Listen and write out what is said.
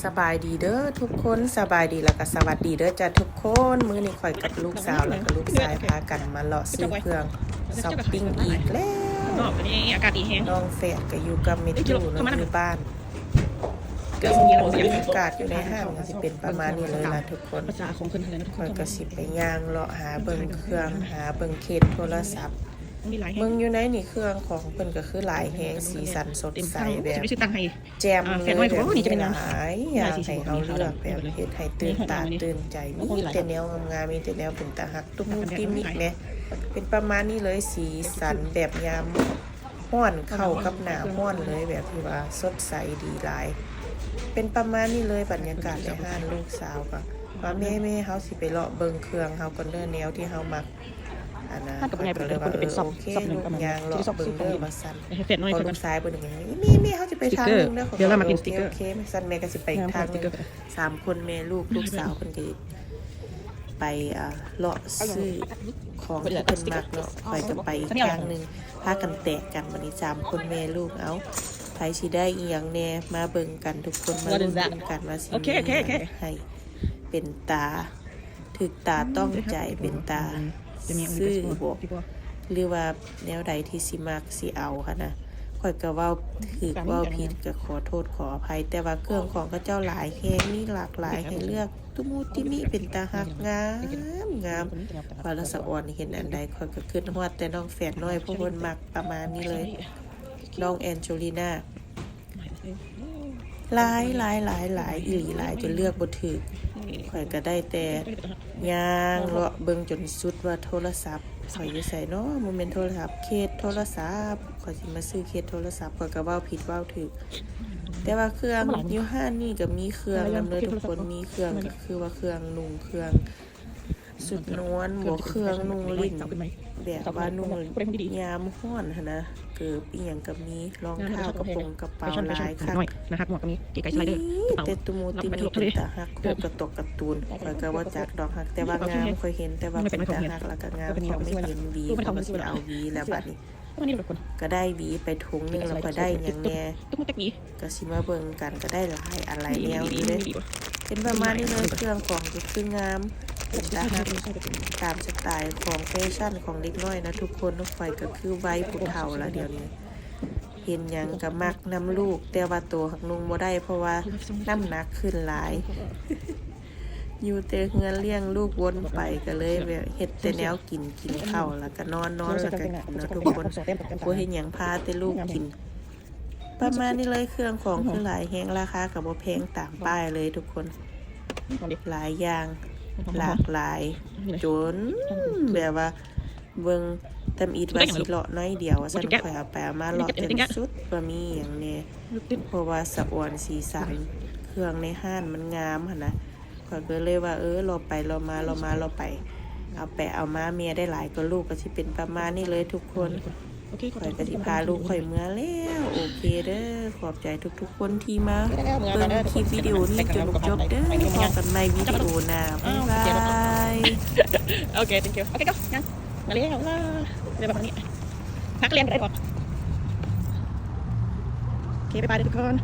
ສະບາຍດີເດີທຸກຄົນ ສະບາຍດີ ແລ້ວກໍສະຫວັດດີເດີຈ້າທຸກຄົນ. ມື້ນີ້ຂ້ອຍກັບລູກສາວ ແລ້ວກໍລູກຊາຍພາກັນມາເລາະຊື້ເຄື່ອງ ຊັອບປິງອີກແລ້ວ. ນ້ອງແຝດກໍຢູ່ກັບແມ່ຕູ້ເນາະ ຢູ່ບ້ານ. ກໍບັນຍາກາດຢູ່ໃນຫ້າງກໍຊິເປັນປະມານນີ້ເລີຍລະທຸກຄົນ. ຂ້ອຍກໍຊິໄປຍ່າງເລາະຫາເບິ່ງເຄື່ອງ ຫາເບິ່ງເຄສໂທລະສັບ. ເບິ່ງຢູ່ໃນນີ້ເຄື່ອງຂອງເພິ່ນກໍຄືຫຼາຍແຮງ ສີສັນສົດໃສແບບ ແຈ່ມເລີຍ ແບບມີຫຼາຍຢ່າງໃຫ້ເຮົາເລືອກ ແບບເຮັດໃຫ້ຕື່ນຕາຕື່ນໃຈ ມີແຕ່ແນວງາມໆ ມີແຕ່ແນວເປັນຕາຮັກ ຕຸມຸຕິມິແໝ່ ເປັນປະມານນີ້ເລີຍ. ສີສັນແບບຍາມຮ້ອນເຂົ້າກັບໜ້າຮ້ອນເລີຍ ແບບທີ່ວ່າສົດໃສດີຫຼາຍ ເປັນປະມານນີ້ເລີຍ. ບັນຍາກາດໃນຮ້ານ ລູກສາວກໍວ່າ ແມ່ໆ ເຮົາຊິໄປເລາະເບິ່ງເຄື່ອງເຮົາກ່ອນເດີ ແນວທີ່ເຮົາມັກ. ອັນນັ້ນກໍເລີຍວ່າ ເອີ ໂອເຄ ລູກຍ່າງເລາະເບິ່ງເດີວ່າຊັ້ນ. ພໍລູກຊາຍເພິ່ນກໍ ແມ່ໆ ເຮົາຊິໄປທາງໜຶ່ງເດີ ຂ້ອຍກໍ ໂອເຄ ໂອເຄ ຊັ້ນແມ່ກໍຊິໄປອີກທາງໜຶ່ງ. ສາມຄົນແມ່ລູກ ລູກສາວເພິ່ນກໍໄປ ເອີ ເລາະຊື້ຂອງທີ່ເພິ່ນມັກເນາະ ຂ້ອຍກໍໄປອີກທາງໜຶ່ງ ພາກັນແຕກກັນ. ບັດນີ້ສາມຄົນແມ່ລູກ ເອົ້າ ໃຜຊິໄດ້ອີ່ຫຍັງແດ່ ມາເບິ່ງກັນທຸກຄົນ ມາລຸ້ນນຳກັນວ່າຊິມີອີ່ຫຍັງໃຫ້ເປັນຕາ ຖືກຕາຕ້ອງໃຈ ເປັນຕາຊື້ບໍ ຫຼືວ່າແນວໃດທີ່ຊິມັກຊິເອົາຫັ້ນນະ. ຂ້ອຍກໍເວົ້າຖືກເວົ້າຜິດກໍຂໍໂທດຂໍອະໄພ ແຕ່ວ່າເຄື່ອງຂອງເຂົາເຈົ້າຫຼາຍແຮງ ມີຫຼາກຫຼາຍໃຫ້ເລືອກ ຕຸມຸຕິມິ ເປັນຕາຮັກ ງາມໆ. ຂ້ອຍລະສະອອນເຫັນອັນໃດ ຂ້ອຍກໍຄິດຮອດແຕ່ນ້ອງແຝດນ້ອຍ ເພາະເພິ່ນມັກປະມານນີ້ເລີຍ ນ້ອງແອນໂຈລີນາ. ຫຼາຍໆໆໆ ອີ່ຫຼີ ຫຼາຍຈົນເລືອກບໍ່ຖືກ. ຂ້ອຍກໍໄດ້ແຕ່ຍ່າງເລາະເບິ່ງຈົນສຸດວ່າໂທລະສັບຂ້ອຍຢູ່ໃສເນາະ ບໍ່ແມ່ນໂທລະສັບ ເຄສໂທລະສັບ. ຂ້ອຍຊິມາຊື້ເຄສໂທລະສັບ ຂ້ອຍກໍເວົ້າຜິດເວົ້າຖືກ ແຕ່ວ່າເຄື່ອງຢູ່ຮ້ານນີ້ກໍມີເຄື່ອງນຳເດີທຸກຄົນ ມີເຄື່ອງກໍຄືວ່າເຄື່ອງນຸ່ງ ເຄື່ອງ ຊຸດນອນບໍ ເຄື່ອງນຸ່ງຫຼິ້ນ ແບບວ່ານຸ່ງຍາມຮ້ອນຫັ້ນນະ ເກີບອີ່ຫຍັງກໍມີ ລອງເທ້າ ກະໂປງກະເປົາ ຫຼາຍຄັກ ມີແຕ່ຕຸມຸຕິມິ ເປັນຕາຮັກ ຮູບກາຕົກກາຕູນ ຂ້ອຍກໍບໍ່ຈັກດອກ ຮັກແຕ່ວ່າງາມ ຂ້ອຍເຫັນແຕ່ວ່າເປັນຕາຮັກ ແລ້ວກໍງາມ ຂ້ອຍມາເຫັນຫວີ ຂ້ອຍກໍຊິເອົາຫວີ ແລ້ວບັດນີ້ ກໍໄດ້ຫວີໄປຖົງໜຶ່ງ ແລ້ວກໍໄດ້ຫຍັງແດ່ ກໍຊິມາເບິ່ງກັນ ກໍໄດ້ຫຼາຍອັນຫຼາຍແນວຢູ່ເດ້ ເປັນປະມານນີ້ເລີຍ. ເຄື່ອງຂອງກໍຄືງາມ ເປັນຕາຮັກ ຕາມສະໄຕຂອງແຟຊັ່ນຂອງເດັກນ້ອຍນະທຸກຄົນ. ຂ້ອຍກໍຄືໄວຜູ້ເຖົ້າລະ ດຽວນີ້ເຫັນຫຍັງກໍມັກນຳລູກ ແຕ່ວ່າໂຕຫາກນຸ່ງບໍ່ໄດ້ ເພາະວ່ານ້ຳໜັກຂຶ້ນຫຼາຍ. ຢູ່ແຕ່ເຮືອນລ້ຽງລູກວົນໄປ ກໍເລີຍແບບເຮັດແຕ່ແນວກິນ ກິນເຂົ້າ ແລ້ວກໍນອນ ນອນແລ້ວກໍກິນເນາະທຸກຄົນ ບໍ່ເຮັດຫຍັງ ພາແຕ່ລູກກິນ ປະມານນີ້ເລີຍ. ເຄື່ອງຂອງຄືຫຼາຍແຮງ ລາຄາກໍບໍ່ແພງຕາມປ້າຍເລີຍທຸກຄົນ ຫຼາຍຢ່າງ ຫຼາກຫຼາຍ ຈົນແບບວ່າ ເບິ່ງ ທຳອິດວ່າຊິເລາະໜ້ອຍດຽວວ່າຊັ້ນ ຂ້ອຍເອົາໄປເອົາມາເລາະຈົນສຸດວ່າມີຫຍັງແດ່ ເພາະວ່າສະອອນສີສັນເຄື່ອງໃນຮ້ານມັນງາມຫັ້ນນະ. ຂ້ອຍກໍເລີຍວ່າ ເອີ ເລາະໄປເລາະມາ ເລາະມາເລາະໄປ ເອົາໄປເອົາມາ ເມຍໄດ້ຫຼາຍກວ່າລູກ ກໍຊິເປັນປະມານນີ້ເລີຍທຸກຄົນ. ຂ້ອຍກໍຊິພາລູກຂ້ອຍເມືອແລ້ວ. ໂອເຄເດີ ຂອບໃຈທຸກໆຄົນທີ່ມາເບິ່ງຄລິບວິດີໂອນີ້ຈົນຈົບເດີ. ພໍ້ກັນໃໝ່ວິດີໂອໜ້າ ບາຍບາຍ. ໂອເຄ thank you. ໂອເຄ ກໍຍັງມາແລ້ວ ໄປປະມານນີ້ ນັກຮຽນກໍໄດ້ອອກ. ໂອເຄ ບາຍບາຍເດີທຸກຄົນ.